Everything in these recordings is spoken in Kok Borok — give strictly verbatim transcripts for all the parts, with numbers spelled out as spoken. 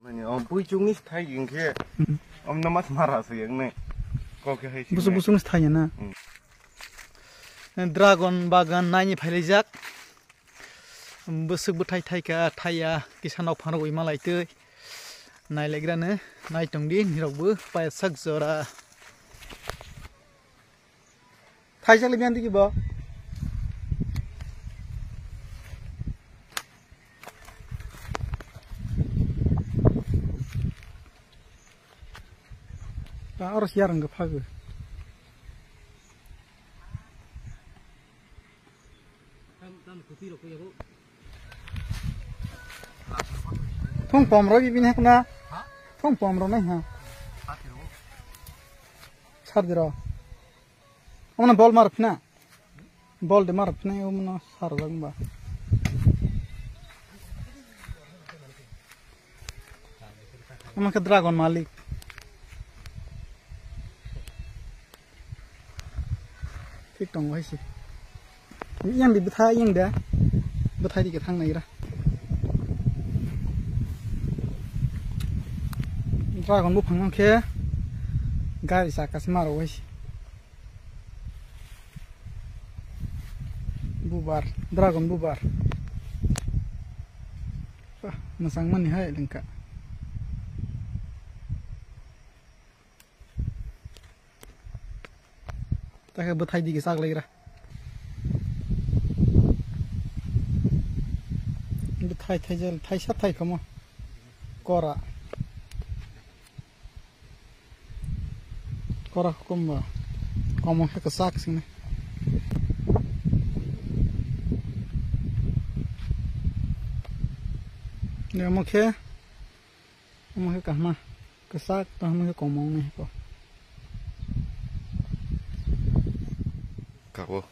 Nani, o bui chungni sthai hingkhe, om namas mara se yang ne. Kok khe hai si Busuk ne. Busuk ni sthai ya na. Hmm. Dragon bagan naini phailaijak. Bwswk bwthai thaika thaiya kisa nok phano wi malai twi. Nailegrano naitongdi nirokbo paisa jora. Thaijak le biyan digi bo. Ta oro siya rang phago. Thung pom rok ibini hakna. Thung pom rok nai ha. Sar diro. Omna bol mar phina. Bol de mar phina omna sar jang ba. Omo khe dragon malik. Thik tongo hai se. Yang di bwthai yang de. Bwthai di khe thang nai ra. Dragon buphang khe gari saka se maro hai se. Bubar, dragon bubar. Bah, mwchang mani hai lengka. Takhe bwthai digi chak lai gra. Bwthai thaijal, thaisa thai khomo. Kora. Kora hukum ba. Komo khe kwchak sini. Nemo khe, omo khe kahma. Kwchak kahma khe komo ni ko. Kako.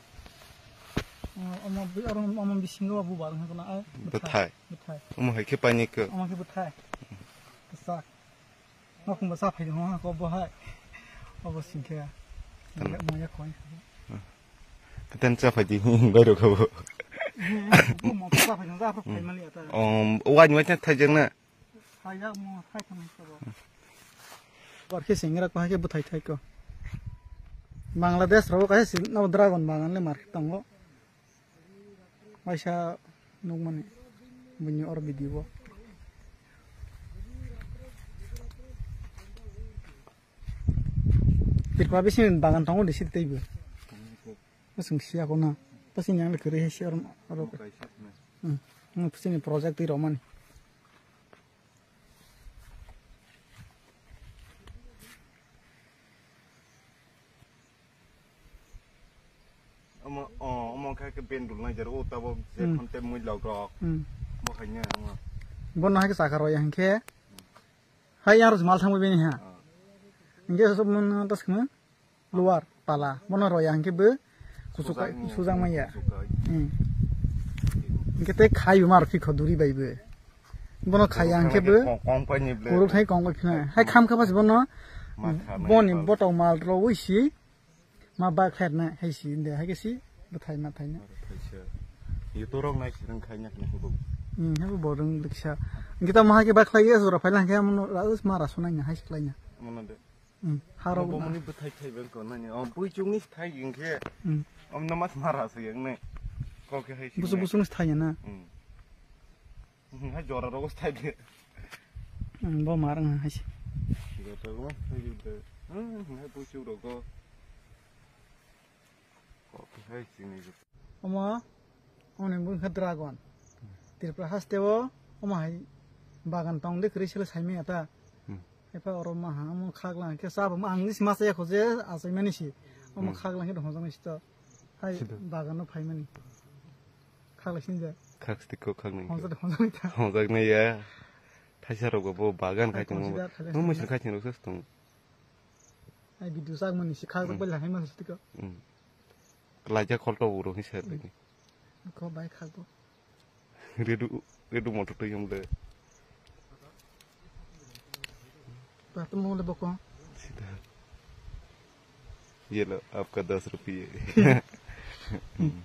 Omo bi-, oro omo bisingo bubar wngkha na, ai, bwthai. Bwthai. Bwthai. Omo hai khe paini ko. Omo khe bwthai. Kwchak. Nokung bo cha phai tong ha ko bo hai. Obo singkhe. Tan- Moya khoi. Tan cha phai di bai ro khabo. Bo mo cha phai tong ja phai mali ata. Um, wani wai thai jeng na. Thai jak mo thai thang ko bo. Bor khe singra ko hai khe bwthai thai ko. Bangladesh ro kaisa si no dragon bagan le mar tongo. Waisa nukmani buini oro video bo. Tripura bising bagan tongo de site teibo. Basing siya ko na. Basing yang le kere he siya oro. Hmm. Hmm, sini project tei romani. Omo, o, omo kha khe bendul nai jaro, o tabok je Hmm. Khonte mui log rok. Hmm. Bo hai ne omo. Bono hai khe chakha rw ya hinkhe. Hai aro mal thangbo bini ha. Ah. Hinkhe so mun tas khna. Luar pala bono roya hwnkhe bo kuchuk sujak maya. Kuchuk kai. Hmm. Hwnkhe tei khai bo mar phi kho duri bai bo. Bono khaya hwnkhe bo kong, kong pai ni ble. Uruk thai kong pai phina. Hai kham kha bas bono boni botong mal ro wi si ma ba khlair na hai si de hai si bwthai ma thai na. Yuto rok nai si rang khai nya kne hubo. Hmm, hai bo borong diksa. Hwnkhe ta ma hai khe ba khlai ya jora phai lang khe mono ra ma ra sunai na hai si khlai na. Mono de. Hmm, harok bo na. Mani bwthai thai beng ko nani. O bui chungni thai hwnkhe. Hmm. Om namas mara se yang ne. Kok khe hai si. Busu ne. Busu ni thai na. Hmm. Hmm, hai jora rogo thai de. Hmm, bo mar nga hai si. Jota go thai de. Hmm, hai bui chu rogo. Kok khe hai si ne. Omo, omo ni bwkha dragon. Tripura haste o, omo hai bagan tong de kwrwi sele saimanya ta. Hmm. Epha oro maha, omo khagla khe sabo ma ang nis masa yakho je achai mani si. Omo Hmm. Khagla khe hojak nai si to. Hai Sido. Bagan no phai mani. Khagla sin je. Khak stick ko khak nai. Hojak, hojak nai ta. Hojak nai ya. Thaisa rok bo bagan khai Khai tongo. Khong sida, khai Mo khong muisur sida. Khai tong rok se tong. Ai video sak mani si khak Hmm. Bai la hai mani si to. Hmm. Klaijak khol to uro hi ser bini. Ko bai khak bo. Redu, redu motor to yom de. Ba to mo le boko. Sida. Ye lo, aapka das rupiye. Hmm.